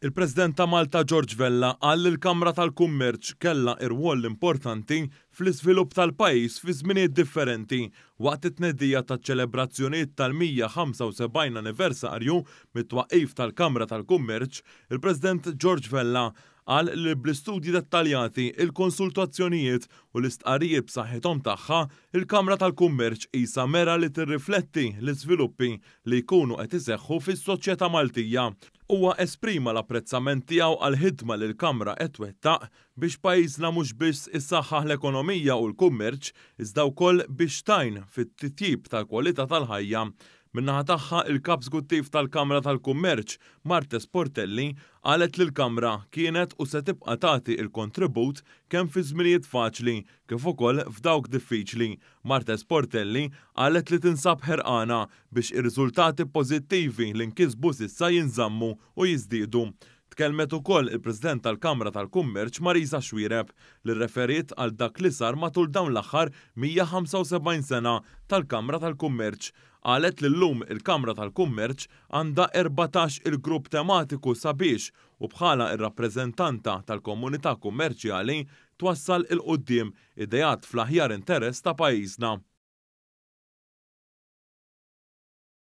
Il-President ta' Malta George Vella qal li l-Kamra tal-Kummerċ kellha irwol importanti fl-iżvilupp tal-pajjiż fi żminijiet differenti. Waqt it-tnedija taċ-ċelebrazzjonijiet tal-175 anniversarju mit-twaqqif tal-Kamra tal-Kummerċ, il-President George Vella Qal li bl-istudji dettaljati, il-konsultazzjonijiet u l-istqarrijiet b'saħħithom tagħha, il-Kamra tal-Kummerċ qisha mera li tirrifletti l-iżviluppi li jkunu qed iseħħu fis-soċjetà Maltija. Huwa esprima l-apprezzament tiegħu għall-ħidma li l-Kamra qed twettaq biex pajjiżna mhux biss isaħħaħ l-ekonomija u l-kummerċ iżda wkoll biex tgħin fit-titjib tal-kwalità tal-ħajja. Min-naħa tagħha, il-Kap Żguttiv tal-Kamra tal-Kummerċ, Marthese Portelli, qalet li l-Kamra kienet u se tibqa' tagħti l-kontribut kemm fi żminijiet faċli kif ukoll f'dawk diffiċli. Marthese Portelli qalet li tinsab ħerqana biex ir-riżultati pożittivi li nkisbu s'issa jinżammu u jiżdiedu. Tkellmet ukoll il-President tal-Kamra tal-Kummerċ Marisa Xuereb li rreferiet għal dak li sar matul dawn l-aħħar 175 sena tal-Kamra tal-Kummerċ. Qalet li llum il-Kamra tal-Kummerċ għandha 14 il-grupp tematiku sabiex u bħala r-rappreżentanta tal-komunità kummerċjali twassal 'il quddiem ideat fl-aħjar interess ta' pajjiżna.